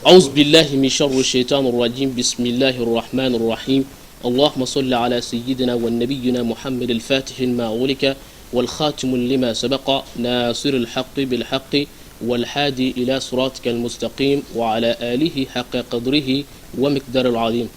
أعوذ بالله من شر الشيطان الرجيم بسم الله الرحمن الرحيم اللهم صل على سيدنا ونبينا محمد الفاتح ما أغلق والخاتم لما سبق ناصر الحق بالحق والحادي إلى صراطك المستقيم وعلى آله حق قدره ومقدار العظيم.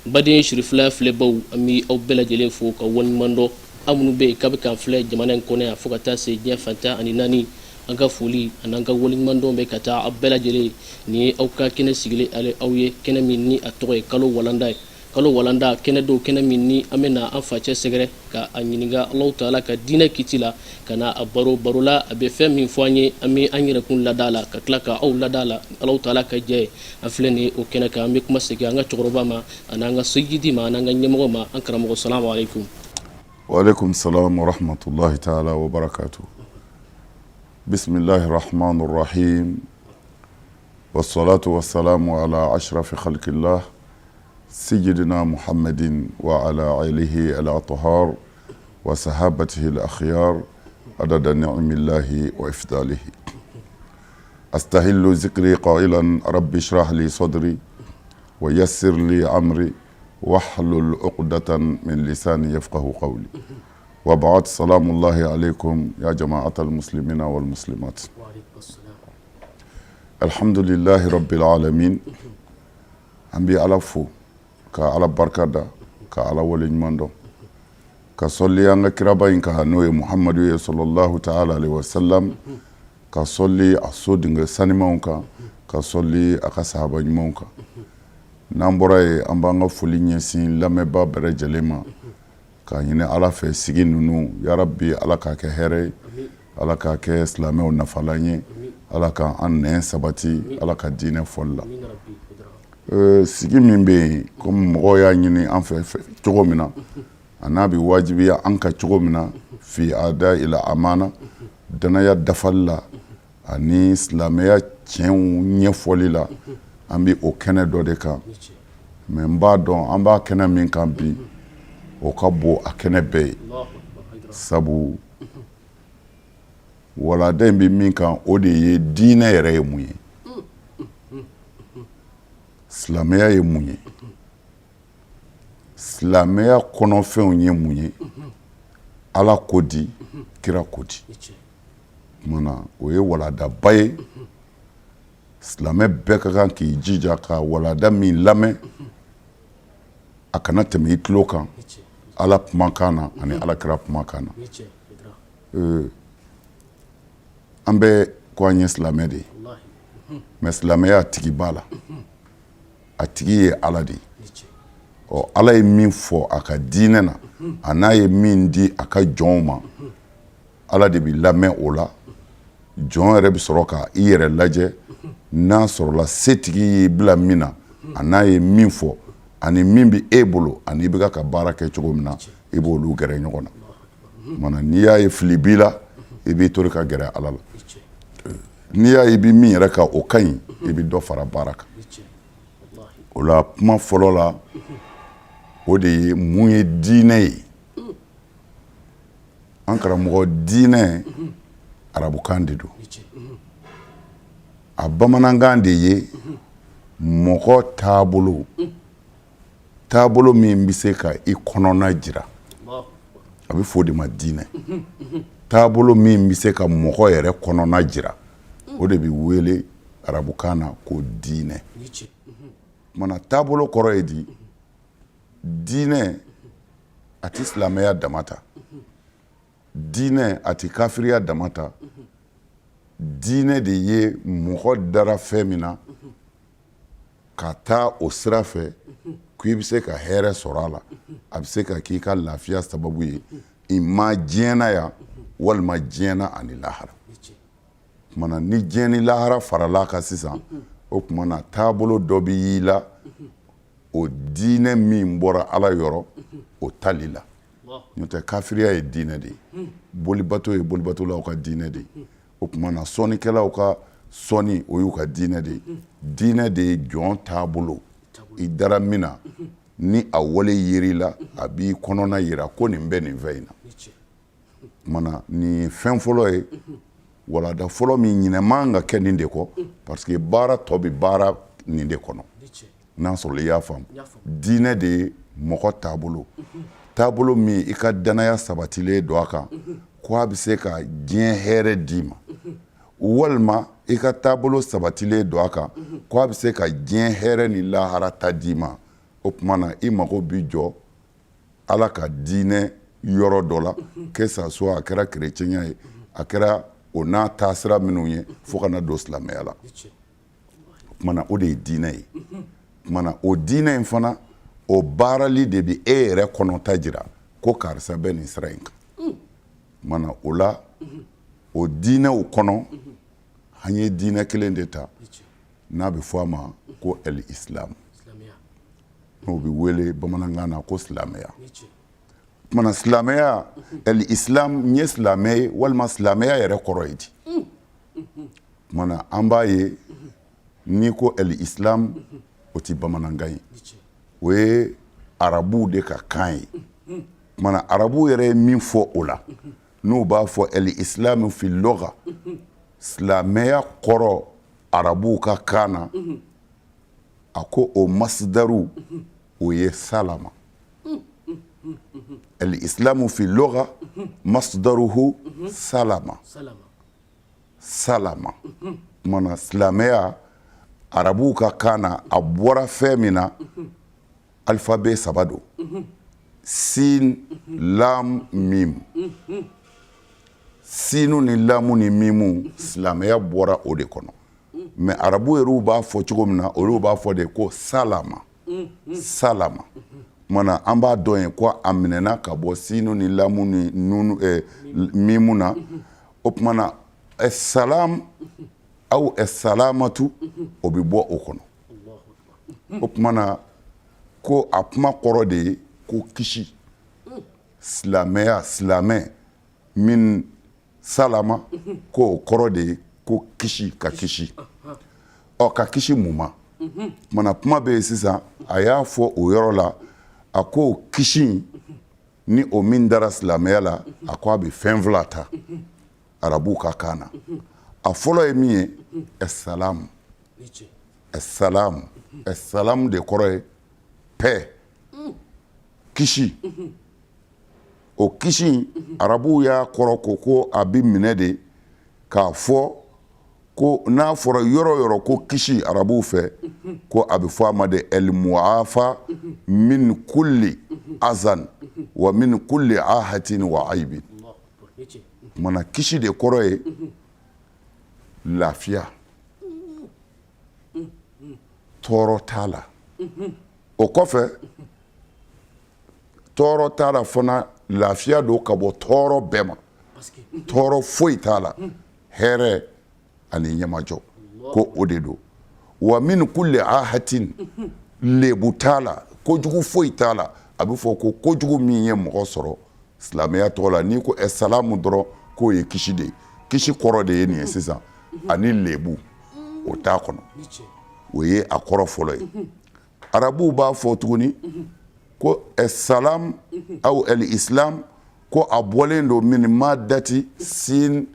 Baden sirifila filɛbaw, an bɛ aw bɛɛ lajɛlen fo ka waleɲuman dɔn. Aw minnu bɛ yen k'a bɛ k'an filɛ jamana in kɔnɔ yan fo ka taa se diɲɛ fan 14, an ka foli ani an ka waleɲuman dɔn bɛ ka taa aw bɛɛ lajɛlen. Nin ye aw ka kɛnɛ sigilen ale aw ye, kɛnɛ min ni a tɔgɔ ye Kalo Walanda ye. Kalo Walanda kɛnɛ don, kɛnɛ min ni an bɛna an facɛ sɛgɛrɛ ka a ɲininka Alahu taala ka diinɛ kiti la, ka na a baro baro la. A bɛ fɛn min fɔ an ye, an bɛ an yɛrɛkun lada a la, ka tila ka aw lada a la, Alahu taala ka jɛ ye. An filɛ nin ye o kɛnɛ kan. An bɛ kuma segin an ka cɛkɔrɔba ma, ani an ka seyidi ma, ani an ka ɲɛmɔgɔ ma, an karamɔgɔ. Salamu aleykum. Waaleykum salam wa rahmatullahi taala wa barakatuh. Bismillahi rahman rahim. Wassalatu wassalamu ala ashrafi khalqillah سيدنا محمد وعلى آله الأطهار وصحابته الأخيار عدد نعم الله وإفضاله. أستهل ذكري قائلا: رب اشرح لي صدري ويسر لي أمري واحلل عقدة من لساني يفقه قولي. وبعد، سلام الله عليكم يا جماعة المسلمين والمسلمات. الحمد لله رب العالمين. An bɛ Ala fo, ka Ala barika da, ka Ala waleɲuman dɔn, ka sɔli an ka kiraba in kan, n'o ye Muhamadu ye, صلى الله تعالى عليه وسلم, ka sɔli a so denkɛ sanimanw kan, ka sɔli a ka sahaba ɲumanw kan. N'an bɔra yen, an b'an ka foli ɲɛsin lamɛnbaa bɛɛ lajɛlen ma, k'a ɲini Ala fɛ, sigi ninnu, yarabi, Ala k'a kɛ hɛrɛ ye, Ala k'a kɛ silamɛw nafalan ye, Ala ka an nɛn sabati Ala ka diinɛ fɔli la. Sigi min bɛ yen, komi mɔgɔw y'a ɲini an fɛ cogo min na, a n'a bɛ wajibiya an ka cogo min na في أداء الأمانة, danaya dafali la ani silamɛya tiɲɛw ɲɛfɔli la, an bɛ o kɛnɛ dɔ de kan. Mais n b'a dɔn, an b'a kɛnɛ min kan bi, o ka bon a kɛnɛ bɛɛ ye, sabu walada in bɛ min kan, o de ye diinɛ yɛrɛ ye mun ye, silamɛya ye mun ye, silamɛya kɔnɔfɛnw ye mun ye, Ala ko di, kira ko di. Kumana o ye waladaba ye. Silamɛ bɛɛ ka kan k'i jija ka walada min lamɛn, a kana tɛmɛ i tulo kan Ala kumakan na ani Ala kira kumakan na. An bɛ ko an ye silamɛ de ye, mais silamɛya tigi b'a la, a tigi ye Ala de ye. Ɔ, Ala ye min fɔ a ka diinɛ na, a n'a ye min di a ka jɔnw ma, Ala de bɛ lamɛn o la. Jɔn yɛrɛ bɛ sɔrɔ ka i yɛrɛ lajɛ, n'a sɔrɔla setigi y'i bila min na, a n'a ye min fɔ ani min bɛ e bolo, ani i bɛ ka baara kɛ cogo min na, i b'olu gɛrɛ ɲɔgɔn na. Mana n'i y'a ye fili b'i la, i b'i to ka gɛrɛ Ala la. N'i y'a ye i bɛ min yɛrɛ kan, o ka ɲi, i bɛ dɔ fara baara kan o la. Kuma fɔlɔ la, o de ye mun ye diinɛ ye. An karamɔgɔ, diinɛ arabukan de don, a bamanankan de ye mɔgɔ taabolo, taabolo min bɛ se ka i kɔnɔna jira, a bɛ fɔ o de ma diinɛ. Taabolo min bɛ se ka mɔgɔ yɛrɛ kɔnɔna jira, o de bɛ wele arabukan na ko diinɛ. Kumana taabolo kɔrɔ ye di? Diinɛ a tɛ silamɛya dama ta, diinɛ a tɛ kafiriya dama ta. Diinɛ de ye mɔgɔ dara fɛn min na ka taa o sira fɛ k'i bɛ se ka hɛrɛ sɔrɔ a la, a bɛ se ka k'i ka lafiya sababu ye i ma diɲɛ na yan walima diɲɛ na ani lahara. Kumana ni diɲɛ ni lahara farala kan sisan, o tuma na taabolo dɔ bɛ y'i la, o diinɛ min bɔra Ala yɔrɔ, o tali la. N'o tɛ, kafiriya ye diinɛ de ye, bolibato ye bolibatolaw ka diinɛ de ye, o tuma na sɔnnikɛlaw ka sɔnni, o y'u ka diinɛ de ye. Diinɛ de ye jɔn taabolo, i dara min na, ni a wale yer'i la, a b'i kɔnɔna yira ko nin bɛ nin fɛn in na. Kumana nin ye fɛn fɔlɔ ye, walada fɔlɔ min ɲinɛ man ka kɛ nin de kɔ, parce que baara tɔ bɛ baara nin de kɔnɔ. N'a sɔrɔ i y'a faamu, diinɛ de ye mɔgɔ taabolo, taabolo min i ka danaya sabatilen don a kan ko a bɛ se ka diɲɛ hɛrɛ d'i ma, walima i ka taabolo sabatilen don a kan ko a bɛ se ka diɲɛ hɛrɛ ni lahara ta d'i ma. O tuma na, i mago bɛ jɔ Ala ka diinɛ yɔrɔ dɔ la, que ça soit a kɛra kerecɛnya ye, a kɛra o n'a taasira minnu ye, fo ka na don silamɛya la. O tuma na, o de ye diinɛ ye. O tuma na, o diinɛ in fana, o baarali de bɛ e yɛrɛ kɔnɔta jira ko karisa bɛ nin sira in kan. O tuma na, o la, o diinɛw kɔnɔ, an ye diinɛ kelen de ta n'a bɛ fɔ a ma ko el islam, n'o bɛ wele bamanankan na ko silamɛya. O tuma na, silamɛya, el islam, n ye silamɛ ye, walima silamɛya yɛrɛ kɔrɔ ye di? O tuma na, an b'a ye n'i ko el islam, o tɛ bamanankan ye, o ye arabuw de ka kan ye. O tuma na, arabuw yɛrɛ ye min fɔ o la, n'u b'a fɔ el islam fi lugha, silamɛya kɔrɔ arabuw ka kan na, a ko o masdaru, o ye salama. El islamu fi lugha masdaruhu salama, salama. Tuma na, silamɛya arabuw ka kan na, a bɔra fɛn min na, alphabet saba don: sin, lam, mim. Sinu ni lamu ni mimu, silamɛya bɔra o de kɔnɔ. Mais arabu yɛrɛw b'a fɔ cogo min na, olu b'a fɔ de ko salama, salama. Tuma na, an b'a dɔn yen ko a minɛna ka bɔ sinu ni lamu ni nunu mimu na. O tuma na, salam aw salamatu, o bɛ bɔ o kɔnɔ. O tuma na, ko a kuma kɔrɔ de ye ko kisi, silamɛya, silamɛ min salama, ko o kɔrɔ de ye ko kisi, ka kisi. Ɔ, ka kisi mun ma? Tuma kuma bɛ yen sisan, a y'a fɔ o yɔrɔ la, a ko kisi ni o min dara silamɛya la, a ko a bɛ fɛn fila ta arabuw ka kan na. A fɔlɔ ye min ye, salam, salam. Salam de kɔrɔ ye paix, kisi. O kisi, arabuw y'a kɔrɔ ko a bɛ minɛ de k'a fɔ ko n'a fɔra yɔrɔ yɔrɔ ko kisi arabuw fɛ, ko a bɛ fɔ a ma de el muafa min kulli azan wa min kulli ahatin wa aibin. Kumana, kisi de kɔrɔ ye lafiya, tɔɔrɔ t'a la. O kɔfɛ, tɔɔrɔ t'a la fana, lafiya don ka bɔ tɔɔrɔ bɛɛ ma, tɔɔrɔ foyi t'a la, hɛrɛ ani ɲɛmajɔ, ko o de don. Wa min kulli ahatin, lebu t'a la, kojugu foyi t'a la. A bɛ fɔ ko kojugu min ye mɔgɔ sɔrɔ silamɛya tɔgɔ la, n'i ko salamu dɔrɔn, k'o ye kisi de ye. Kisi kɔrɔ de ye nin ye sisan, ani lebu o t'a kɔnɔ. O ye a kɔrɔ fɔlɔ ye. Arabuw b'a fɔ tuguni ko salam aw el islam, ko a bɔlen don min madati sin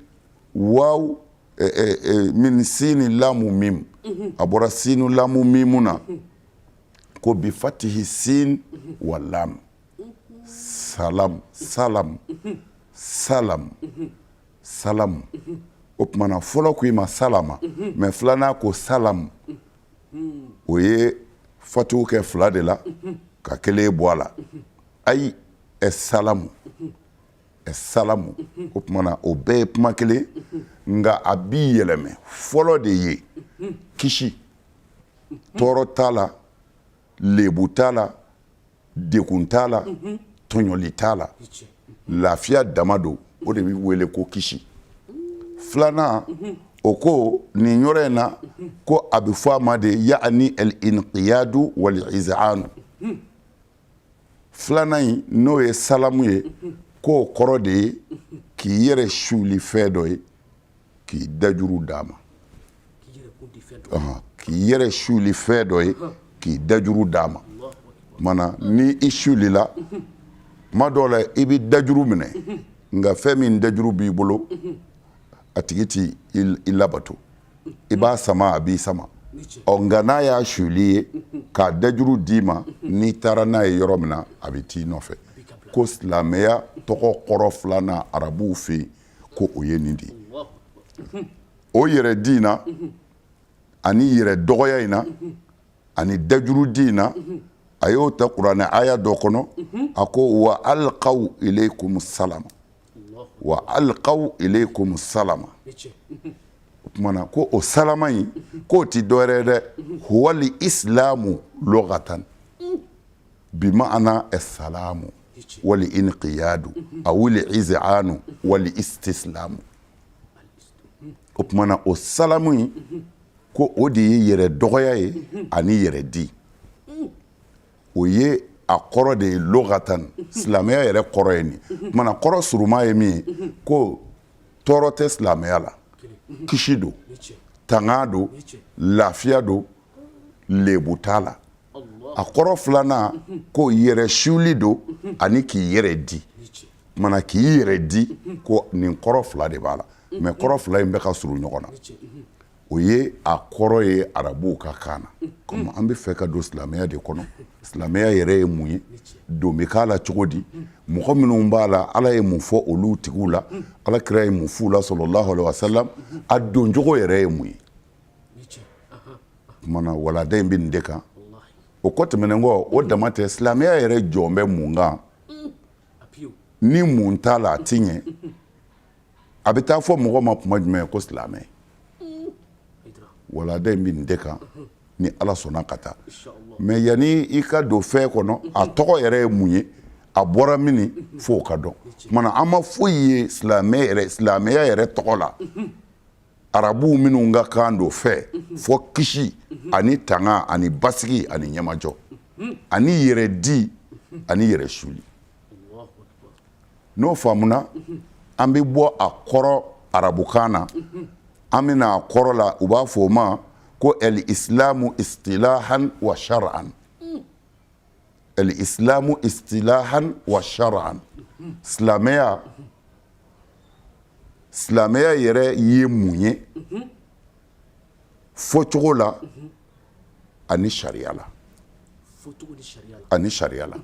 waw min sini lamu mim, a bɔra sinu lamu mimu na, ko bi fatihi sin wa lam, salam, salam, salam, salam. O tuma na, fɔlɔ ko i ma salama, mais filanan ko salam. O ye fatihu kɛ fila de la ka kelen bɔ a la. Ayi, salamu, salamu. O tuma na, o bɛɛ ye kuma kelen, nka a b'i yɛlɛmɛ. Fɔlɔ de ye kisi, tɔɔrɔ t'a la, lebu t'a la, dekun t'a la, tɔɲɔli t'a la, lafiya dama don, o de bɛ wele ko kisi. Filanan, o ko nin yɔrɔ in na, ko a bɛ fɔ a ma de yaani el inqiyadu wal iz'anu. Filanan in, n'o ye salamu ye, k'o kɔrɔ de ye k'i yɛrɛ suli fɛn dɔ ye, k'i dajuru d'a ma, k'i yɛrɛ suli fɛn dɔ ye, k'i dajuru d'a ma. Mana ni i sulila, tuma dɔw la i bɛ dajuru minɛ, nka fɛn min dajuru b'i bolo, a tigi ti i labato. I b'a sama, a b'i sama. Ɔ nka n'a y'a suli ye k'a dajuru d'i ma, n'i taara n'a ye yɔrɔ min na, a bɛ t'i nɔfɛ. Ko silamɛya tɔgɔ kɔrɔ filanan arabuw fɛ yen, ko o ye nin de ye. O yɛrɛ di in na ani yɛrɛ dɔgɔya in na ani dajuru di in na, a y'o ta kuranɛ aya dɔ kɔnɔ. A ko wa alqaw ilaykum salama, wa alqaw ilaykum salama. O tuma na ko o salama in, k'o ti dɔwɛrɛ ye dɛ, huwal islamu lugatan bima'ana assalamu wal inqiyadu aw al iz'anu wal istislamu. O tuma na o salamu in, ko o de ye yɛrɛ dɔgɔya ye ani yɛrɛ di. O ye a kɔrɔ de ye lugatan. Silamɛya yɛrɛ kɔrɔ ye nin. Tuma na kɔrɔ suruma ye min ye, ko tɔɔrɔ tɛ silamɛya la, kisi don, tanga don, lafiya don, lebu t'a la. A kɔrɔ filanan, ko yɛrɛ suli don ani k'i yɛrɛ di. Tuma na k'i yɛrɛ di, ko nin kɔrɔ fila de b'a la, mais kɔrɔ fila in bɛ ka surun ɲɔgɔn na. O ye a kɔrɔ ye arabuw ka kan na. Komi an bɛ fɛ ka don silamɛya de kɔnɔ, silamɛya yɛrɛ ye mun ye, don bɛ k'a la cogo di, mɔgɔ minnu b'a la, Ala ye mun fɔ olu tigiw la, Ala kira ye mun f'u la sallallahu alaihi wasallam, a doncogo yɛrɛ ye mun ye. Tuma na walanda in bɛ nin de kan. O kɔ tɛmɛnen kɔ, o dama tɛ, silamɛya yɛrɛ jɔn bɛ mun kan? Ni mun t'a la, a ti ɲɛ. A bɛ taa fɔ mɔgɔ ma tuma jumɛn ko silamɛ? Walanda in bɛ nin de kan ni Ala sɔnna ka taa. Mais yanni i ka don fɛn kɔnɔ, a tɔgɔ yɛrɛ ye mun ye, a bɔra min, f'o ka dɔn. Tuma na an ma foyi ye silamɛ yɛrɛ, silamɛya yɛrɛ tɔgɔ la arabuw minnu ka kan don fɛ, fɔ kisi ani tanga ani basigi ani ɲɛmajɔ ani yɛrɛ di ani yɛrɛ suli. N'o faamuna, an bɛ bɔ a kɔrɔ arabukan na, an bɛna a kɔrɔ la. U b'a fɔ o ma ko el islamu istilahan wa shar'an, el islamu istilahan wa shar'an. Silamɛya, silamɛya yɛrɛ ye mun ye fɔcogo la ani sariya la, ani sariya la.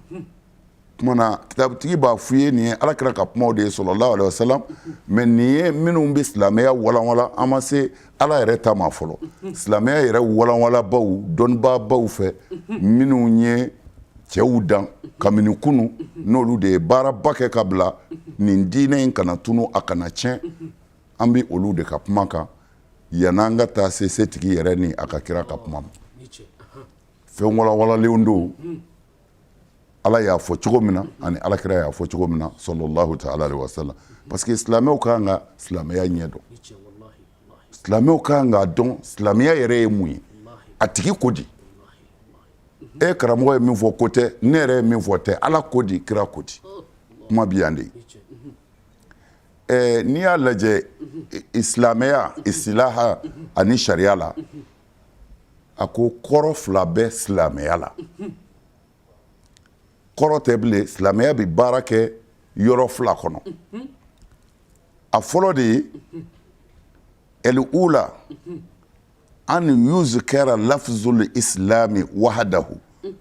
Tuma na kitabutigi b'a f'i ye, nin ye Ala kira ka kumaw de ye sallallahu alaihi wasallam. Mais nin ye minnu bɛ silamɛya walanwala, an ma se Ala yɛrɛ ta ma fɔlɔ. Silamɛya yɛrɛ walanwalabaw, dɔnnibaabaw fɛ, minnu ye cɛw dan kabini kunu, n'olu de ye baaraba kɛ ka bila nin diinɛ in kana tunu, a kana tiɲɛ, an bɛ olu de ka kuma kan yann'an ka taa se setigi yɛrɛ ni a ka kira ka kuma ma. Fɛn walawalalenw don, Ala y'a fɔ cogo min na ani Ala kira y'a fɔ cogo min na sallallahu ta'ala alaihi wasallam. Parce que silamɛw ka kan ka silamɛya ɲɛ dɔn, silamɛw ka kan k'a dɔn silamɛya yɛrɛ ye mun ye. A tigi ko di? E karamɔgɔ ye min fɔ ko tɛ, ne yɛrɛ ye min fɔ tɛ, Ala ko di, kira ko di? Kuma bi yan de. N'i y'a lajɛ silamɛya istilaha ani sariya la, a ko kɔrɔ fila bɛ silamɛya la. Kɔrɔ tɛ bilen, silamɛya bɛ baara kɛ yɔrɔ fila kɔnɔ. A fɔlɔ de ye el ula an yuzkara lafzul islami wahdahu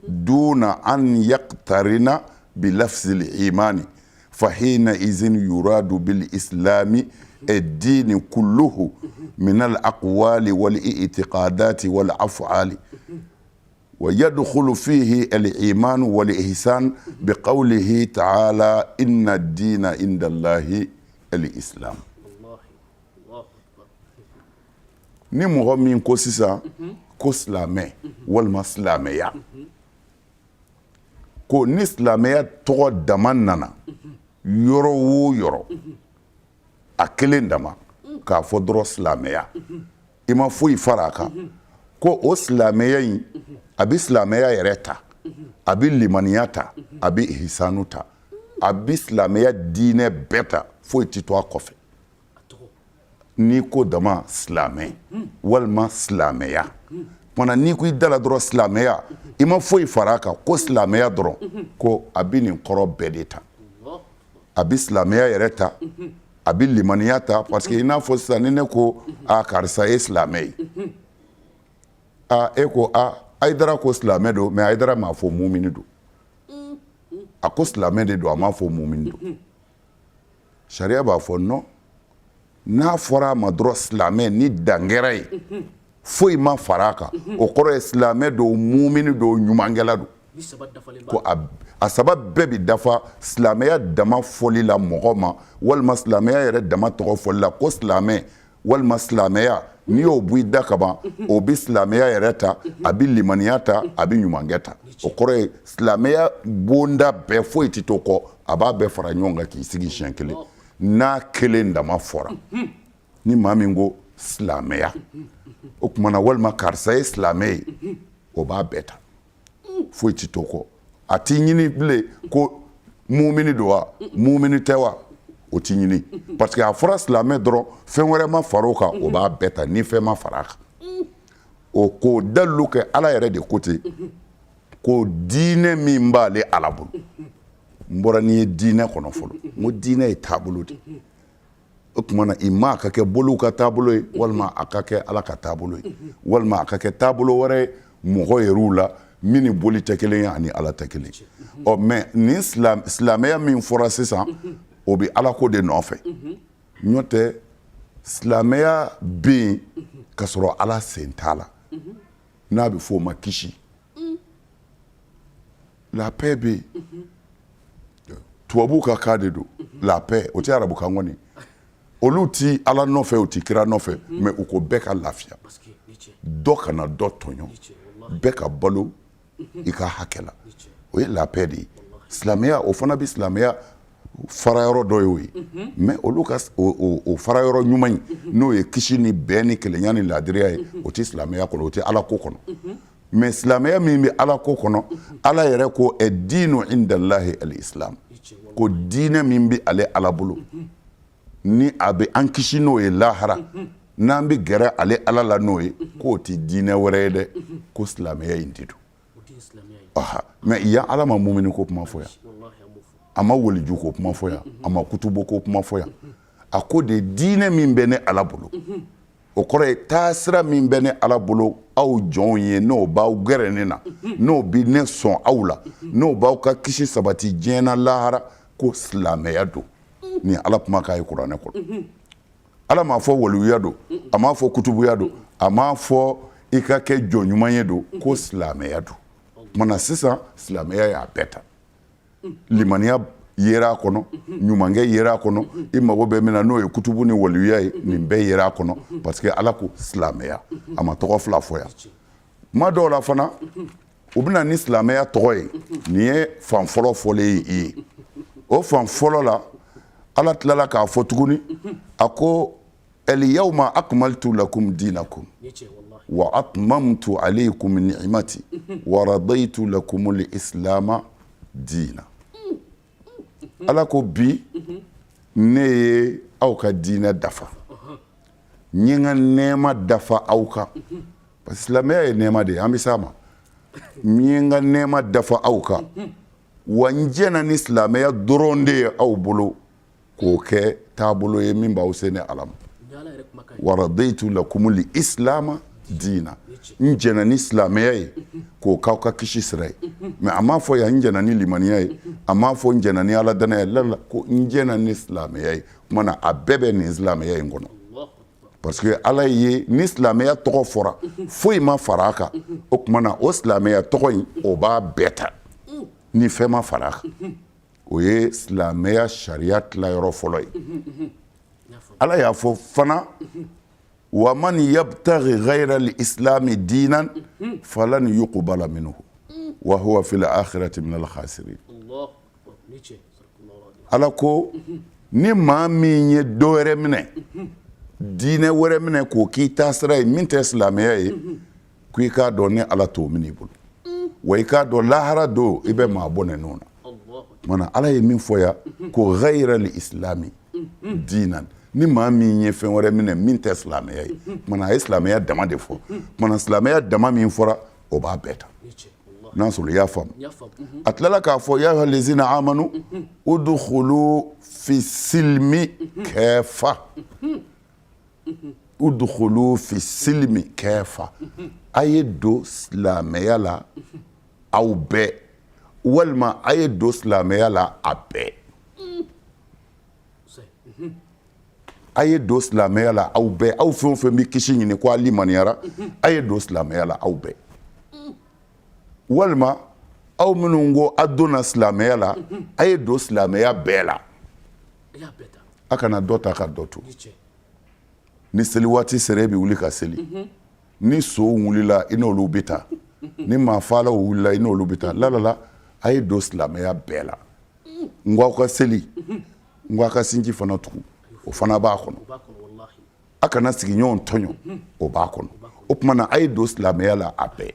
duna an yaqtarina bi lafzil imani fahina izin yuradu bil islami ad-din kulluhu min al aqwali wal i'tiqadati wal af'ali wa yadkhulu fihi al-iman wal ihsan bi qawlihi ta'ala inna ad-dina inda Allahi al-islam. Ni mɔgɔ min ko sisan ko silamɛ walima silamɛya, ko ni silamɛya tɔgɔ dama nana yɔrɔ o yɔrɔ, a kelen dama k'a fɔ dɔrɔn silamɛya, i ma foyi fara a kan, ko o silamɛya in, a bɛ silamɛya yɛrɛ ta, a bɛ limaniya ta, a bɛ ihisanu ta, a bɛ silamɛya diinɛ bɛɛ ta, foyi tɛ to a kɔfɛ. N'i ko dama silamɛ walima silamɛya, kumana n'i ko i da la dɔrɔn silamɛya, i ma foyi fara a kan, ko silamɛya dɔrɔn, ko a bɛ nin kɔrɔ bɛɛ de ta. A bɛ silamɛya yɛrɛ ta, a bɛ limaniya ta. Parce que i n'a fɔ sisan ni ne ko a karisa ye silamɛ ye. A e ko a Hayidara ko silamɛ don, mais Hayidara m'a fɔ mumini don. A ko silamɛ de don, a m'a fɔ mumini don. Sariya b'a fɔ non, n'a fɔra a ma dɔrɔn silamɛ, ni dan kɛra yen, foyi ma fara a kan, o kɔrɔ ye silamɛ don, mumini don, ɲumankɛla don. Ko a saba bɛɛ bɛ dafa silamɛya dama fɔli la mɔgɔ ma, walima silamɛya yɛrɛ dama tɔgɔ fɔli la, ko silamɛ walima silamɛya, n'i y'o bɔ i da ka ban, o bɛ silamɛya yɛrɛ ta, a bɛ limaniya ta, a bɛ ɲumankɛ ta. O kɔrɔ ye silamɛya bonda bɛɛ, foyi tɛ to kɔ, a b'a bɛɛ fara ɲɔgɔn kan k'i sigi siɲɛ kelen. N'a kelen dama fɔra, ni maa min ko silamɛya, o tuma na, walima karisa ye silamɛ ye, o b'a bɛɛ ta, foyi tɛ to kɔ. A t'i ɲini bilen ko mumini don wa, mumini tɛ wa, o t'i ɲini, parce que a fɔra silamɛ dɔrɔn, fɛn wɛrɛ ma fara o kan, o b'a bɛɛ ta ni fɛn ma fara a kan. O k'o dalilu kɛ, Ala yɛrɛ de ko ten ko diinɛ min b'ale Ala bolo. N bɔra n'i ye diinɛ kɔnɔ fɔlɔ, n ko diinɛ ye taabolo de. O tuma na, ima a ka kɛ boliw ka taabolo ye, walima a ka kɛ Ala ka taabolo ye, walima a ka kɛ taabolo wɛrɛ ye mɔgɔ yɛrɛw la min ni boli tɛ kelen ye ani Ala tɛ kelen. Ɔ mais nin silamɛya min fɔra sisan, o bɛ Ala ko de nɔfɛ. N'o tɛ, silamɛya bɛ yen ka sɔrɔ Ala sen t'a la, n'a bɛ f'o ma kisi, la paix bɛ yen. Tubabuw ka kan de don, la paix, o tɛ arabukan kɔni. Olu ti Ala nɔfɛ, u ti kira nɔfɛ, mais u ko bɛɛ ka lafiya, dɔ kana dɔ tɔɲɔ, bɛɛ ka balo i ka hakɛ la. O ye la paix de ye. Silamɛya, o fana bɛ silamɛya fara yɔrɔ dɔ ye o ye, mais olu ka o fara yɔrɔ ɲuman in, n'o ye kisi ni bɛn ni kelenya ni laadiriya ye, o tɛ silamɛya kɔnɔ, o tɛ Ala ko kɔnɔ. Mais silamɛya min bɛ Ala ko kɔnɔ, Ala yɛrɛ ko ad-dinu indallahi al-islam, ko diinɛ min bɛ ale Ala bolo, ni a bɛ an kisi n'o ye lahara, n'an bɛ gɛrɛ ale Ala la n'o ye, k'o tɛ diinɛ wɛrɛ ye dɛ, ko silamɛya in de don. Mais yan, Ala ma mumini ko kuma fɔ yan, a ma waliju ko kuma fɔ yan, a ma kutubu ko kuma fɔ yan. A ko de diinɛ min bɛ ne Ala bolo, o kɔrɔ ye taasira min bɛ ne Ala bolo aw jɔnw ye, n'o b'aw gɛrɛ ne na, n'o bɛ ne sɔn aw la, n'o b'aw ka kisi sabati diɲɛ na lahara, ko silamɛya don. Nin Ala kumakan ye kuranɛ kɔnɔ. Ala m'a fɔ waliyuya don, a m'a fɔ kutubuya don, a m'a fɔ i ka kɛ jɔn ɲuman ye don, ko silamɛya don. Tuma na sisan, silamɛya y'a bɛɛ ta. Limaniya yera a kɔnɔ, ɲumankɛ yera a kɔnɔ, i mago bɛ min na, n'o ye kutubu ni waliyuya ye, nin bɛɛ yera a kɔnɔ, parce que Ala ko silamɛya, a ma tɔgɔ fila fɔ yan. Kuma dɔw la fana, u bɛ na ni silamɛya tɔgɔ ye. Nin ye fan fɔlɔ fɔlen ye i ye. O fan fɔlɔ la, Ala tilala k'a fɔ tuguni, a ko al-yawma akmaltu lakum dinakum wa atmamtu alaykum ni'mati wa radaitu lakum al-islama dina. Ala ko bi ne ye aw ka diinɛ dafa, n ye n ka nɛɛma dafa aw kan, parce que silamɛya ye nɛɛma de ye, an bɛ s'a ma. N ye n ka nɛɛma dafa aw kan, wa n jɛna ni silamɛya dɔrɔn de ye aw bolo k'o kɛ taabolo ye min b'aw se ne Ala ma. Wa radaitu lakumul islama dina, n jɛna ni silamɛya ye k'o k'aw ka kisi sira ye. Mais a m'a fɔ yan n jɛna ni limaniya ye, a m'a fɔ n jɛna ni Ala danaya ye, la ko n jɛna ni silamɛya ye. Tuma na, a bɛɛ bɛ nin silamɛya in kɔnɔ, parce que Ala ye ni silamɛya tɔgɔ fɔra, foyi ma fara a kan. O tuma na, o silamɛya tɔgɔ in, o b'a bɛɛ ta ni fɛn ma fara a kan. O ye silamɛya sariya tilayɔrɔ fɔlɔ ye. Ala y'a fɔ fana wa man yabtaghi ghayra al-islami dinan falan yuqbala minhu wa huwa fil akhirati min al-khasirin. Ala ko ni maa min ye dɔ wɛrɛ minɛ, diinɛ wɛrɛ minɛ k'o k'i taasira ye min tɛ silamɛya ye, ko i k'a dɔn ne Ala t'o minɛ i bolo, wa i k'a dɔn lahara don i bɛ maa bɔnɛ nɔ na. Tuma Ala ye min fɔ yan ko ghayra al-islami dinan, ni maa min ye fɛn wɛrɛ minɛ min tɛ silamɛya ye. Tuma a ye silamɛya dama de fɔ. Tuma silamɛya dama min fɔra, o b'a bɛɛ ta, n'a sɔrɔ i y'a faamu. A tilala k'a fɔ ya ayyuha allazina amanu udkhulu fi silmi kafa. Udkhulu fi silmi kafa, a ye don silamɛya la aw bɛɛ, walima a ye don silamɛya la a bɛɛ. A ye don silamɛya la aw bɛɛ, aw fɛn o fɛn bɛ kisi ɲini ko a limaniyara, a ye don silamɛya la aw bɛɛ, walima aw minnu ko a donna silamɛya la, a ye don silamɛya bɛɛ la, a kana dɔ ta ka dɔ to. Ni seli waati sera, e bɛ wuli ka seli. Ni sow wulila, i n'olu bɛ taa. Ni maafaalaw wulila, i n'olu bɛ taa. Lalala, a ye don silamɛya bɛɛ la. N ko aw ka seli, n ko aw ka sinji fana tugu, o fana b'a kɔnɔ. A kana sigiɲɔgɔn tɔɲɔ, o b'a kɔnɔ. O tuma na, a ye don silamɛya la a bɛɛ,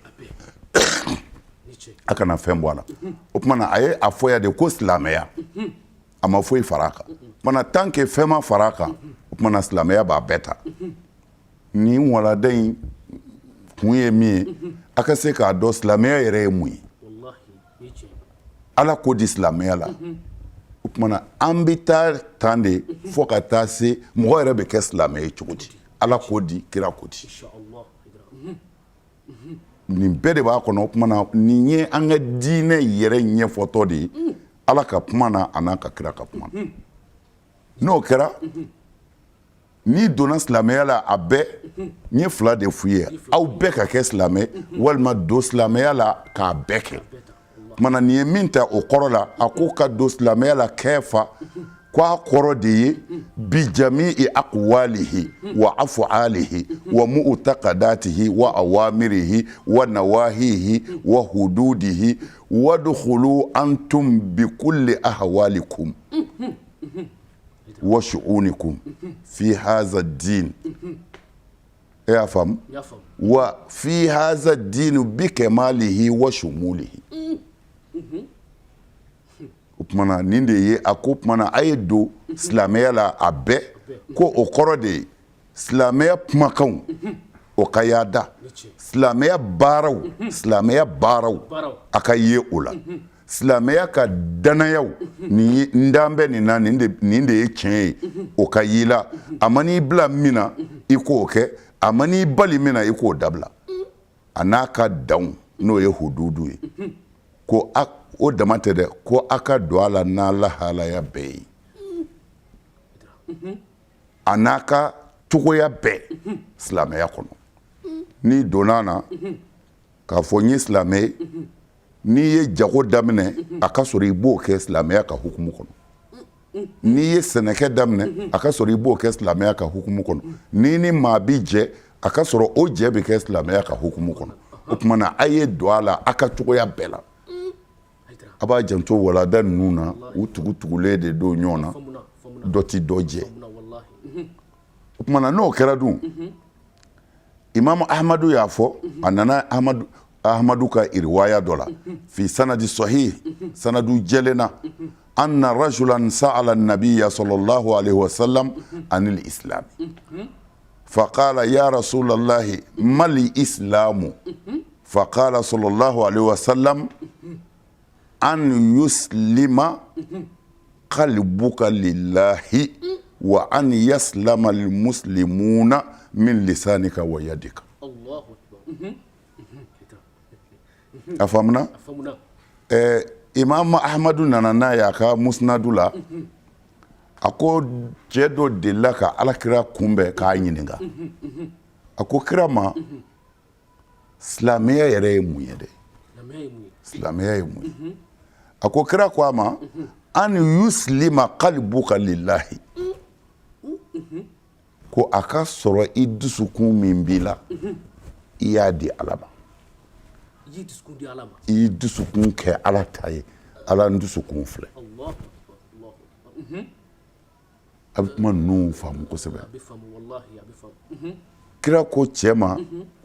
a kana fɛn bɔ a la. O tuma na, a ye a fɔ yan de ko silamɛya, a ma foyi fara a kan. O tuma na, tant que fɛn ma fara a kan, o tuma na silamɛya b'a bɛɛ ta. Nin walanda in kun ye min ye, a ka se k'a dɔn silamɛya yɛrɛ ye mun ye. Ala ko di silamɛya la? O tuma na, an bɛ taa tan de fo ka taa se mɔgɔ yɛrɛ bɛ kɛ silamɛ ye cogo di? Ala ko di? Kira ko di? Nin bɛɛ de b'a kɔnɔ. O tuma na, nin ye an ka diinɛ yɛrɛ ɲɛfɔtɔ de ye, Ala ka kuma na, a n'a ka kira ka kuma na. N'o kɛra, n'i donna silamɛya la a bɛɛ, n ye fila de f'u ye: aw bɛɛ ka kɛ silamɛ, walima don silamɛya la k'a bɛɛ kɛ. Tuma na, nin ye min ta o kɔrɔ la, a ko ka don silamɛya la kafa, ko a kɔrɔ de ye bijami'i aqwalihi wa af'alihi wa mu'taqadatihi wa awamirihi wa nawahihi wa hududihi wadkhulu antum bikulli ahwalikum wa shu'unikum fi haza din. E y'a faamu? Wa fi haza din bi kamalihi wa shumulihi. O tuma na, nin de ye a ko, tuma na, a ye don silamɛya la a bɛɛ, ko o kɔrɔ de ye silamɛya kumakanw, o ka y'a da, silamɛya baaraw, silamɛya baaraw, a ka ye o la, silamɛya ka dannayaw, nin ye n dan bɛ nin na, nin de ye tiɲɛ ye, o ka y'i la. A man'i bila min na, i k'o kɛ. A man'i bali min na, i k'o dabila. A n'a ka danw, n'o ye hududu ye, ko o dama tɛ dɛ, ko a ka don a la n'a lahalaya bɛɛ ye, a n'a ka cogoya bɛɛ silamɛya kɔnɔ. N'i donna a na k'a fɔ n ye silamɛ ye, n'i ye jago daminɛ, a ka sɔrɔ i b'o kɛ silamɛya ka hukumu kɔnɔ. N'i ye sɛnɛkɛ daminɛ, a ka sɔrɔ i b'o kɛ silamɛya ka hukumu kɔnɔ. N'i ni maa bi jɛ, a ka sɔrɔ o jɛ bɛ kɛ silamɛya ka hukumu kɔnɔ. O tuma na, a ye don a la a ka cogoya bɛɛ la. A b'a janto walada ninnu na, u tugutugulen de don ɲɔgɔn na, dɔ ti dɔ jɛ. O tuma na, n'o kɛra dun, Imamu Ahmadu y'a fɔ, a nana Ahmadu ka iriwaya dɔ la, fi sanadi sahih, sanadu jɛlen na, anna rajulan sa'ala nabiya sallallahu alaihi wasallam anil islam, faqala ya rasulallahi mal islamu, faqala sallallahu alaihi wasallam an yuslima qalbuka lillahi wa an yaslama almuslimuna min lisanika wa yadika. A faamuna? Imam Ahmadu nana n'a ye a ka musnadu la. A ko cɛ dɔ delila ka Alakira kunbɛn k'a ɲininka. A ko kira ma, silamɛya yɛrɛ ye mun ye dɛ? Silamɛya ye mun ye? A ko kira ko a ma, an yuslima qalbuka lillahi, ko a ka sɔrɔ i dusukun min b'i la, i y'a di Ala ma, i y'i dusukun kɛ Ala ta ye. Ala, n dusukun filɛ. A bɛ kuma ninnu faamu kosɛbɛ. Kira ko cɛ ma,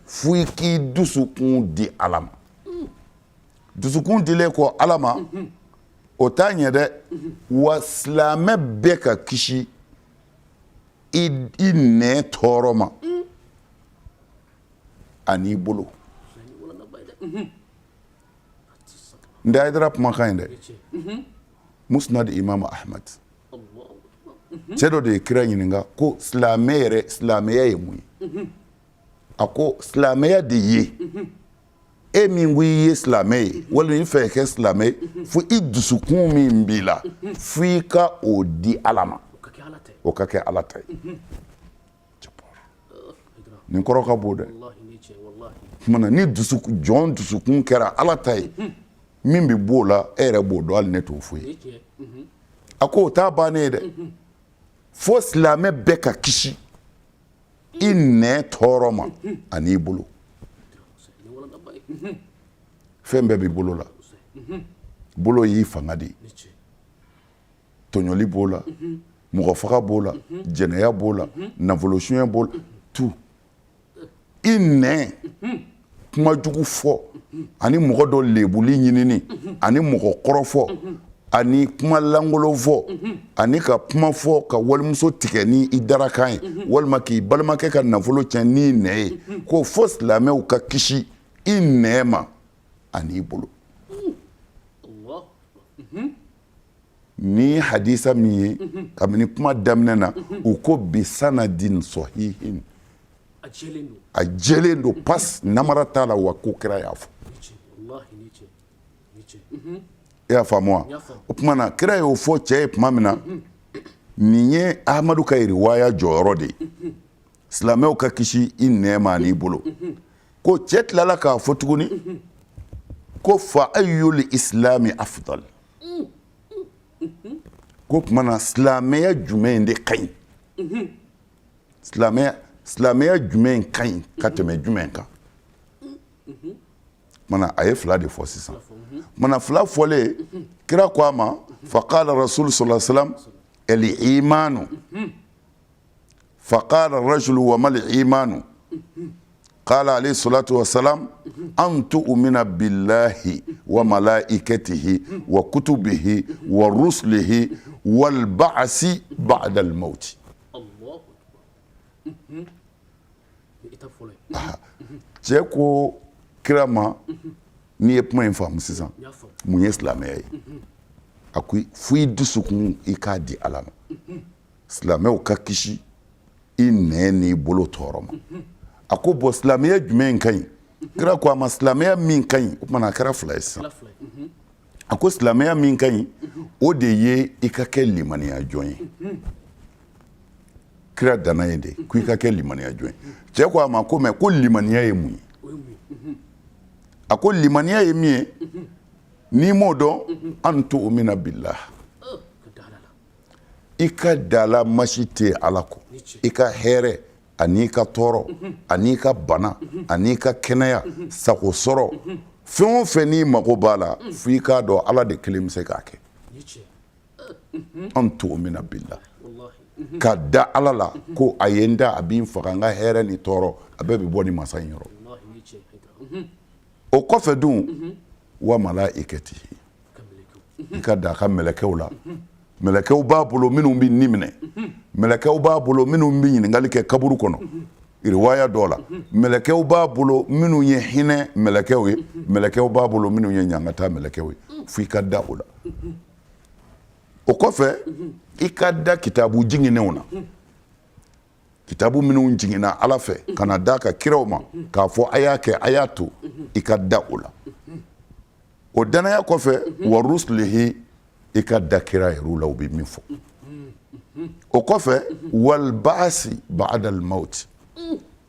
fo i k'i dusukun di Ala ma. Dusukun dilen kɔ Ala ma, o t'a ɲɛ dɛ. Wa silamɛ bɛɛ ka kisi i nɛn tɔɔrɔ ma an'i bolo. N tɛ Hayidara kumakan ye dɛ, Musnad Imam Ahmad. Cɛ dɔ de ye kira ɲininka ko silamɛ yɛrɛ, silamɛya ye mun ye? A ko silamɛya de ye e min ko i ye silamɛ ye walima i fɛ kɛ silamɛ ye, fo i dusukun min b'i la, fo i ka o di Ala ma, o ka kɛ Ala ta ye. Nin kɔrɔ ka bon dɛ. Tuma na ni jɔn dusukun kɛra Ala ta ye, min bɛ b'o la, e yɛrɛ b'o dɔn, hali ne t'o fɔ ye. A ko o t'a bannen ye dɛ, fo silamɛ bɛɛ ka kisi i nɛn tɔɔrɔ ma an'i bolo. Fɛn bɛɛ b'i bolo la. Bolo y'i fanga de ye. Tɔɲɔli b'o la, mɔgɔ faga b'o la, jɛnɛya b'o la, nafolo suɲɛ b'o la, tout. I nɛn kuma jugu fɔ ani mɔgɔ dɔ lebuli ɲinini ani mɔgɔ kɔrɔfɔ ani kuma lankolon fɔ ani ka kuma fɔ ka walimuso tigɛ ni i darakan ye walima k'i balimakɛ ka nafolo tiɲɛ n'i nɛn ye, ko fo silamɛw ka kisi i nɛn ma an'i bolo. Ni hadisa min ye, kabini kuma daminɛ na, u ko bi sanadin sɔhihin, a jɛlen don, pas namara t'a la, wa ko kira y'a fɔ. E y'a faamu wa? O tuma na kira y'o fɔ cɛ ye tuma min na, nin ye Ahamadu ka riwaya jɔyɔrɔ de ye, silamɛw ka kisi i nɛn ma an'i bolo. Ko cɛ tilala k'a fɔ tuguni ko fa ayyul islami afdal, ko tuma na silamɛya jumɛn de ka ɲi, silamɛya jumɛn ka ɲi ka tɛmɛ jumɛn kan? Tuma a ye fila de fɔ sisan. Tuma fila fɔlen, kira ko a ma, faqala rasul sallallahu alaihi wasallam al imanu. Faqala rajulu wa mal imanu? Qala alayhi salatu wasalam an tu'mina billahi wa malaikatihi wa kutubihi wa rusulihi wal ba'si ba'da al mauti. Cɛ ko kira ma, n'i ye kuma in faamu sisan, mun ye silamɛya ye? A ko fo i dusukun i k'a di Ala ma, silamɛw ka kisi i nɛn n'i bolo tɔɔrɔ ma. A ko bɔn, silamɛya jumɛn ka ɲi? Kira ko a ma, silamɛya min ka ɲi, o tuma na a kɛra fila ye sisan. A ko silamɛya min ka ɲi, o de ye i ka kɛ limaniya jɔn ye. Kira danna yen de, ko i ka kɛ limaniya jɔn ye. Cɛ ko a ma ko mɛ ko limaniya ye mun ye? A ko limaniya ye min ye, n'i m'o dɔn, an tu'mina billah, i ka da la masi tɛ Ala kɔ, i ka hɛrɛ an'i ka tɔɔrɔ an'i ka bana an'i ka kɛnɛya, sago sɔrɔ, fɛn o fɛn n'i mago b'a la, fo i k'a dɔn Ala de kelen bɛ se k'a kɛ. An tu'mina billah, ka da Ala la ko a ye n da, a bɛ n faga, n ka hɛrɛ ni tɔɔrɔ a bɛɛ bɛ bɔ ni masa in yɔrɔ. O kɔfɛ dun, wa malaikatihi, i ka da a ka mɛlɛkɛw la. Mɛlɛkɛw b'a bolo minnu bɛ ni minɛ, mɛlɛkɛw b'a bolo minnu bɛ ɲininkali kɛ kaburu kɔnɔ riwaya dɔ la, mɛlɛkɛw b'a bolo minnu ye hinɛ mɛlɛkɛw ye, mɛlɛkɛw b'a bolo minnu ye ɲangata mɛlɛkɛw ye, fo i ka da o la. O kɔfɛ, i ka da kitabu jiginnenw na, kitabu minnu jiginna Ala fɛ ka na d'a ka kiraw ma k'a fɔ a y'a kɛ, a y'a to, i ka da o la. O danaya kɔfɛ, wa rusulihi, i ka da kira yɛrɛw la, u bɛ min fɔ. O kɔfɛ, wal ba'asi ba'da al maut,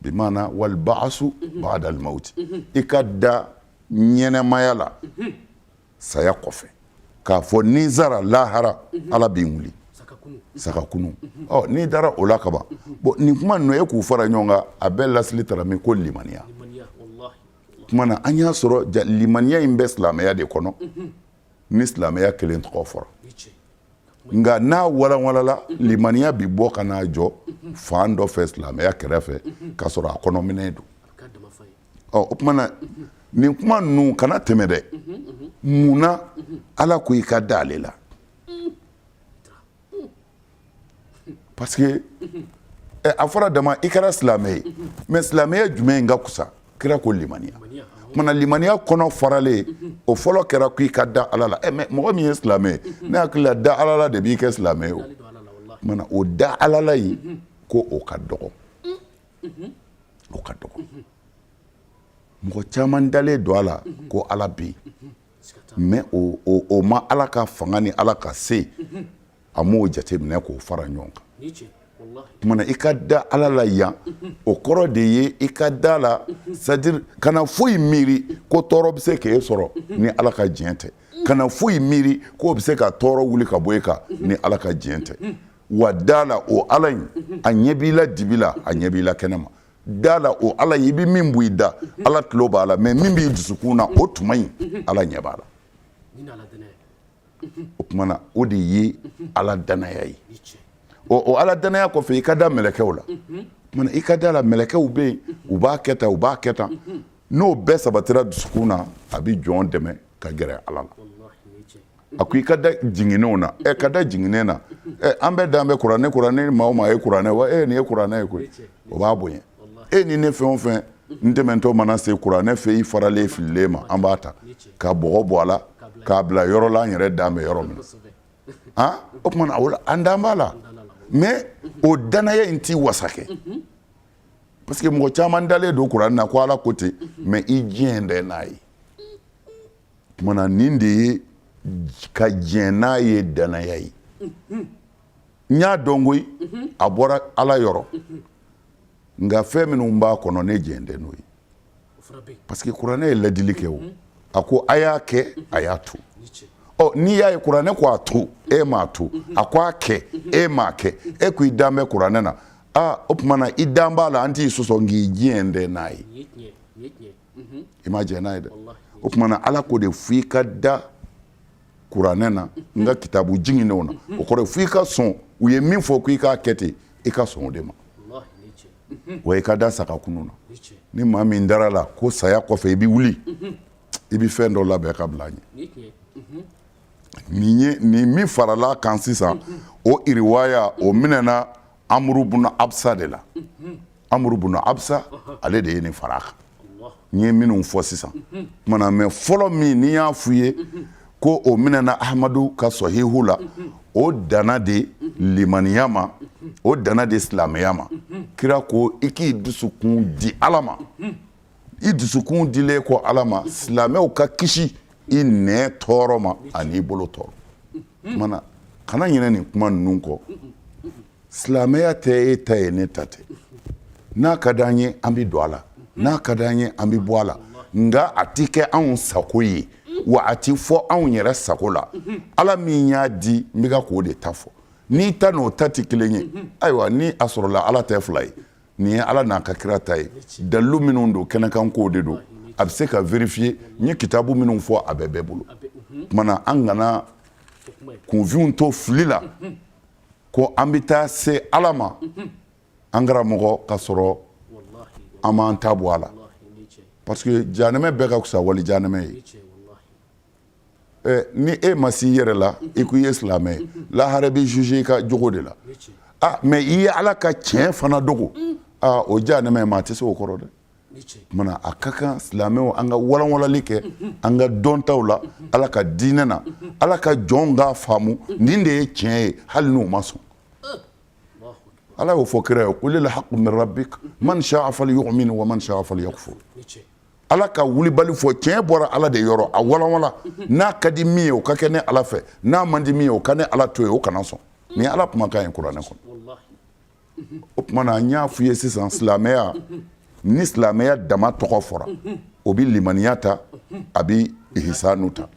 bi maana wal ba'asu ba'da al maut, i ka da ɲɛnɛmaya la saya kɔfɛ, k'a fɔ n'i sara, lahara Ala b'i wuli, sakakunu. Ɔ, n'i dara o la kaban, bon, nin kuma ninnu e k'u fara ɲɔgɔn kan, a bɛɛ lasili taara min ko limaniya. Tuma na an y'a sɔrɔ limaniya in bɛ silamɛya de kɔnɔ, ni silamɛya kelen tɔgɔ fɔra, nka n'a walanwalala, limaniya bi bɔ ka n'a jɔ fan dɔ fɛ silamɛya kɛrɛfɛ, k'a sɔrɔ a kɔnɔ minɛ don. Ɔ, o tuma na nin kuma ninnu kana tɛmɛ dɛ. Mun na Ala ko i ka da ale la? Parce que a fɔra dama i kɛra silamɛ ye, mais silamɛya jumɛn in ka kusa? Kira ko limaniya. Kumana limaniya kɔnɔ faralen, o fɔlɔ kɛra ko i ka da Ala la. Mais mɔgɔ min ye silamɛ ye, ne hakili la da Ala la de b'i kɛ silamɛ ye. O Tuma na o da Ala la in ko o ka dɔgɔ, o ka dɔgɔ. Mɔgɔ caman dalen don a la ko Ala bɛ yen, mais o ma Ala ka fanga ni Ala ka se, a m'o jateminɛ k'o fara ɲɔgɔn kan. Tuma na i ka da Ala la yan, o kɔrɔ de ye i ka da la, c'est à dire kana foyi miiri ko tɔɔrɔ bɛ se k'e sɔrɔ ni Ala ka diɲɛ tɛ, kana foyi miiri k'o bɛ se ka tɔɔrɔ wuli ka bɔ e kan ni Ala ka diɲɛ tɛ. Wa da la o Ala in, a ɲɛ b'i la dibi la, a ɲɛ b'i la kɛnɛ ma. Da la o Ala in, i bɛ min bɔ i da, Ala tulo b'a la, mais min b'i dusukun na o tuma in, Ala ɲɛ b'a la. O tuma na o de ye Ala danaya ye. O Ala danaya kɔfɛ, i ka da mɛlɛkɛw la. Tuma na i ka da la mɛlɛkɛw bɛ yen, u b'a kɛ tan, u b'a kɛ tan. N'o bɛɛ sabatira dusukun na, a bɛ jɔn dɛmɛ ka gɛrɛ Ala la. A ko i ka da jiginnenw na. Ɛ, ka da jiginnen na, ɛ, an bɛɛ dan bɛ kuranɛ. Kuranɛ, maa o maa ye kuranɛ wa, e nin ye kuranɛ ye koyi, o b'a bonya. E ni ne, fɛn o fɛn n tɛmɛntɔ mana se kuranɛ fɛ, i faralen fililen ma, an b'a ta ka bɔgɔ bɔ a la k'a bila yɔrɔ la, an yɛrɛ dan bɛ yɔrɔ min na. O tuma na an dan b'a la, mais o danaya in t'i wasa kɛ, parce que mɔgɔ caman dalen don kuranɛ na ko Ala ko ten, mais i diɲɛ tɛ n'a ye. Tuma na nin de ye ka diɲɛ n'a ye danaya ye. N y'a dɔn koyi, a bɔra Ala yɔrɔ, nka fɛn minnu b'a kɔnɔ, ne diɲɛ tɛ n'o ye, parce que kuranɛ ye ladili kɛ. O a ko a y'a kɛ, a y'a to. Ɔ, n'i y'a ye kuranɛ ko a to, e m'a to, a ko a kɛ, e m'a kɛ, e ko i dan bɛ kuranɛ na. Aa, o tuma na i dan b'a la, an t'i sɔsɔ, nk'i diɲɛ tɛ n'a ye, i ma jɛn n'a ye dɛ. O tuma na Ala ko de f'i ka da kuranɛ na, n ka kitabu jiginnenw na. O kɔrɔ f'i ka sɔn u ye min fɔ ko i k'a kɛ ten, i ka sɔn o de ma. Wa i ka da saga kunu na. Ni maa min dara la ko saya kɔfɛ i bɛ wuli, i bɛ fɛn dɔ labɛn ka bila a ɲɛ. Nin ye nin min farala kan sisan, o iriwaya o minɛna Amuru buna Absa de la. Amuru buna Absa, ale de ye nin fara a kan. N ye minnu fɔ sisan kumana, mais fɔlɔ min n'i y'a f'u ye ko o minɛna Ahamadu ka sɔhihu la, o danna de limaniya ma, o danna de silamɛya ma. Kira ko i k'i dusukun di Ala ma. I dusukun dilen kɔ Ala ma, silamɛw ka kisi i nɛn tɔɔrɔ ma ani i bolo tɔɔrɔ. Kumana kana ɲinɛ nin kuma ninnu kɔ. Silamɛya tɛ e ta ye, ne ta tɛ. N'a ka d'an ye, an bɛ don a la, n'a ka d'an ye, an bɛ bɔ a la, nka a tɛ kɛ anw sago ye, wa a tɛ fɔ anw yɛrɛ sago la. Ala min y'a di, n bɛ ka k'o de ta fɔ. N'i ta n'o ta tɛ kelen ye, ayiwa, ni a sɔrɔla Ala tɛ fila ye. Nin ye Ala n'a ka kira ta ye. Dalilu minnu don, kɛnɛkan kow de don, a bɛ se ka vérifier. N ye kitabu minnu fɔ, a bɛɛ bɛɛ bolo. Kumana an kana kunfinw to fili la ko an bɛ taa se Ala ma, an karamɔgɔ, ka sɔrɔ an m'an ta bɔ a la, parce que janɛmɛ bɛɛ ka fisa wali janɛmɛ ye. Ni e ma s'i yɛrɛ la i ko i ye silamɛ ye, lahara bɛ juger i ka jogo de la. Ah, mais i ye Ala ka tiɲɛ fana dogo, ah, o janɛmɛ, maa tɛ se o kɔrɔ dɛ. Kumana a ka kan silamɛw an ka walanwalali kɛ an ka dɔntaw la Ala ka diinɛ na, Ala ka jɔnw k'a faamu nin de ye tiɲɛ ye, hali n'u ma sɔn. Ala y'o fɔ kira ye: qulil haqqu min rabbik man sha'a falyu'min wa man sha'a falyakfur. Ala ka wulibali fɔ, tiɲɛ bɔra Ala de yɔrɔ, a walanwala. N'a ka di min ye, o ka kɛ ne Ala fɛ. N'a man di min ye, o ka ne Ala to yen, o kana sɔn. Nin ye Ala kumakan ye kuranɛ kɔnɔ. O tuma na n y'a f'i ye sisan, silamɛya, ni silamɛya dama tɔgɔ fɔra, o bɛ limaniya ta, a bɛ ihisanu ta.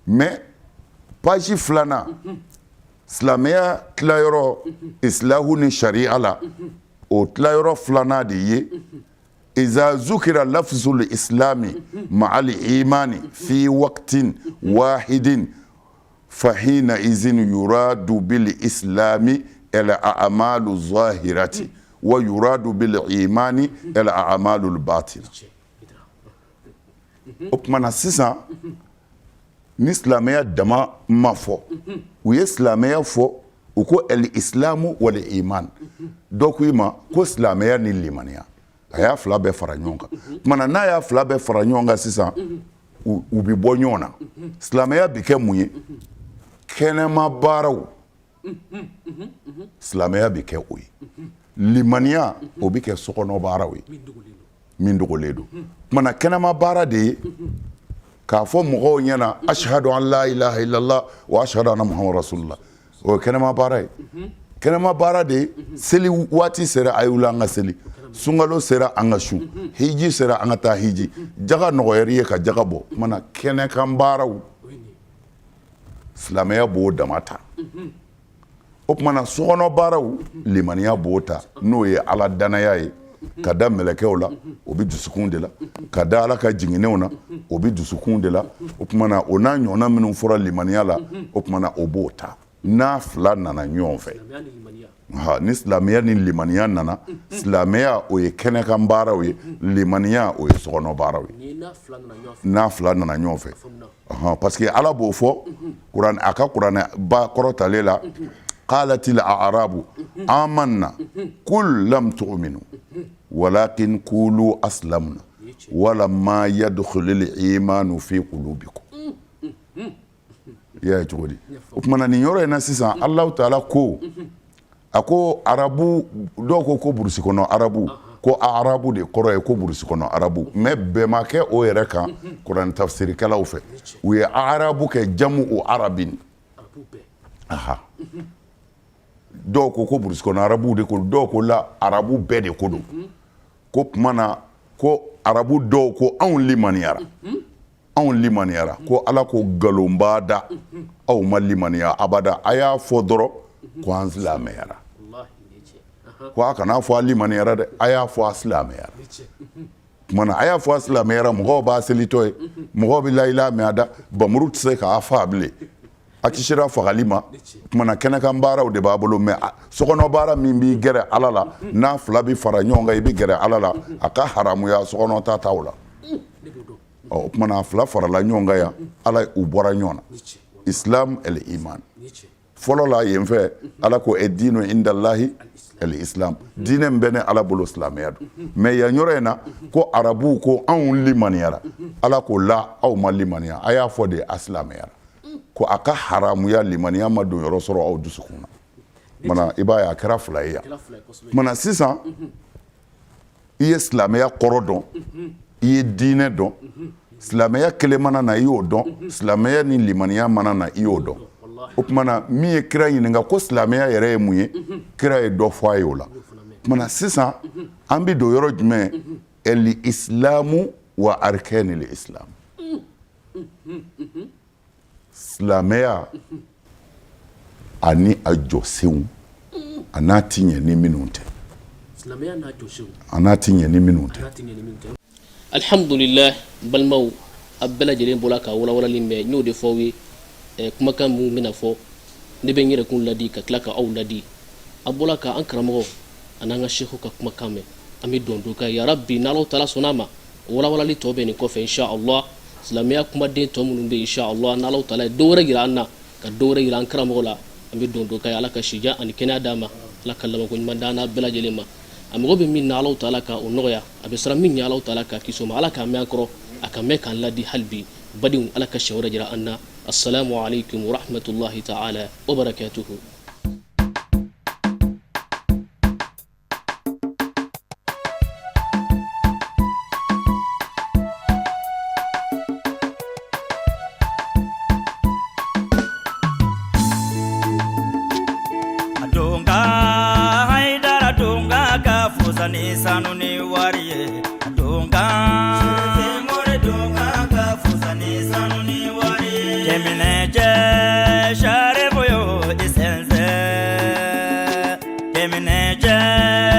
Mais page filanan, silamɛya tilayɔrɔ islahu ni sariya la, o tilayɔrɔ filanan de ye: iza zukira lafzul islami ma'al imani fi waqtin wahidin fahina izin yuradu bil islami al a'malu zahirati wa yuradu bil imani al a'malu batina. O tuma na sisan, ni silamɛya dama ma fɔ, u ye silamɛya fɔ, u ko al islamu wal iman. Dɔ ko i ma ko silamɛya ni limaniya, a y'a fila bɛɛ fara ɲɔgɔn kan. Tuma na n'a y'a fila bɛɛ fara ɲɔgɔn kan sisan, u bɛ bɔ ɲɔgɔn na. Silamɛya bi kɛ mun ye? Kɛnɛma baaraw. Silamɛya bɛ kɛ o ye. Limaniya, o bɛ kɛ sokɔnɔ baaraw ye min dogolen don. Tuma na kɛnɛma baara de ye k'a fɔ mɔgɔw ɲɛna ashhadu an la ilaha illallah wa ashhadu anna muhammadu rasulullah. O ye kɛnɛma baara ye. Kɛnɛma baara de ye, seli waati sera, a ye wuli an ka seli, sunkalo sera, an ka sun, hiji sera, an ka taa hiji, jaga nɔgɔyara i ye ka jaga bɔ. Tuma na kɛnɛkan baaraw, silamɛya b'o dama ta. O tuma na sokɔnɔ baaraw, limaniya b'o ta, n'o ye ala danaya ye, ka da mɛlɛkɛw la, o bɛ dusukun de la, ka da ala ka jiginnenw na, o bɛ dusukun de la. O tuma na o n'a ɲɔgɔnna minnu fɔra limaniya la, o tuma na o b'o ta. N'a fila nana ɲɔgɔn fɛ, ni silamɛya ni limaniya nana, silamɛya o ye kɛnɛkan baaraw ye, limaniya o ye sokɔnɔ baaraw ye, n'a fila nana ɲɔgɔn fɛ. Parce que ala b'o fɔ a ka kuranɛ ba kɔrɔtalen la, qalatil a'rabu amanna kul lam tu'minu walakin qulu aslamna walamma yadkhulul imanu fi qulubikum. I y'a ye cogo di? O tuma na nin yɔrɔ in na sisan, Alahu taala ko, a ko arabu dɔw ko ko burusi kɔnɔ arabu, ko arabu de kɔrɔ ye ko burusi kɔnɔ arabu, mais bɛn ma kɛ o yɛrɛ kan kuranɛ tafsirikɛlaw fɛ. U ye arabu kɛ jamu o arabin. Aha, dɔw ko ko burusi kɔnɔ arabu de ko, dɔw ko la arabu bɛɛ de ko don. Ko tuma na ko arabu dɔw ko anw limaniyara, anw limaniyara. Ko ala ko nkalonba da, aw ma limaniya abada, a y'a fɔ dɔrɔn ko an silamɛyara. Ko a kana fɔ a limaniyara dɛ, a y'a fɔ a silamɛyara. Tuma na a y'a fɔ a silamɛyara, mɔgɔw b'a selitɔ ye, mɔgɔw bɛ layila mɛn a da, bamuru tɛ se k'a fa bilen, a kisira fagali ma. Tuma na kɛnɛkan baaraw de b'a bolo, mais sokɔnɔ baara min b'i gɛrɛ ala la, n'a fila bɛ fara ɲɔgɔn kan, i bɛ gɛrɛ ala la, a ka haramuya sokɔnɔ ta t'aw la. Ɔ, o tuma na a fila farala ɲɔgɔn kan yan, ala u bɔra ɲɔgɔn na, islam el iman. Fɔlɔ la yen fɛ, ala ko eddinu indallahi el islam, diinɛ min bɛ ne ala bolo silamɛya don. Mais yan yɔrɔ in na, ko arabuw ko anw limaniyara, ala ko la, aw ma limaniya, a y'a fɔ de a silamɛyara. Ko a ka haramuya limaniya ma don yɔrɔ sɔrɔ aw dusukun na. Mana i b'a ye a kɛra fila ye yan. Mana sisan i ye silamɛya kɔrɔ dɔn, i ye diinɛ dɔn, silamɛya kelen mana na i y'o dɔn, silamɛya ni limaniya mana na i y'o dɔn. O tuma na min ye kira ɲininka ko silamɛya yɛrɛ ye mun ye, kira ye dɔ fɔ a ye o la. Tuma na sisan an bɛ don yɔrɔ jumɛn? El islamu wa arkanil islam, silamɛya ani a jɔsenw, a n'a ti ɲɛ ni minnu tɛ, a n'a ti ɲɛ ni minnu tɛ. Alhamdulillah, balimaw, a bɛɛ lajɛlen bɔra ka walawalali mɛn. N y'o de fɔ aw ye, kumakan minnu bɛna fɔ, ne bɛ n yɛrɛ kun ladi ka tila ka aw ladi. A bɔra ka an karamɔgɔ an'an ka seku ka kumakan mɛn. An bɛ dɔn don ka ya rabbi, n'Alahu taala sɔnna a ma, walawalali tɔ bɛ nin kɔfɛ insha Allah. Silamɛya kumaden tɔ minnu bɛ insha Allah, n'Alahu taala ye dɔ wɛrɛ yira an na, ka dɔ wɛrɛ yira an karamɔgɔ la, an bɛ don don ka ye. Ala ka sijan ani kɛnɛya d'an ma, Ala ka labanko ɲuman d'an n'a bɛɛ lajɛlen ma. A mago bɛ min na, Alahu taala ka o nɔgɔya. A bɛ siran min ɲɛ, Alahu taala ka kisi o ma. Ala k'a mɛn an kɔrɔ, a ka mɛn k'an ladi hali bi. Badenw, Ala ka siɲɛ wɛrɛ jira an na. Assalamu alaikum warahmatullahi ta'ala wabarakatuhu. Ni sanu ni wari ye donka donka ka fusa ni sanu ni wari ye cɛminɛcɛ sarifu yo i sɛnsɛn cɛminɛcɛ.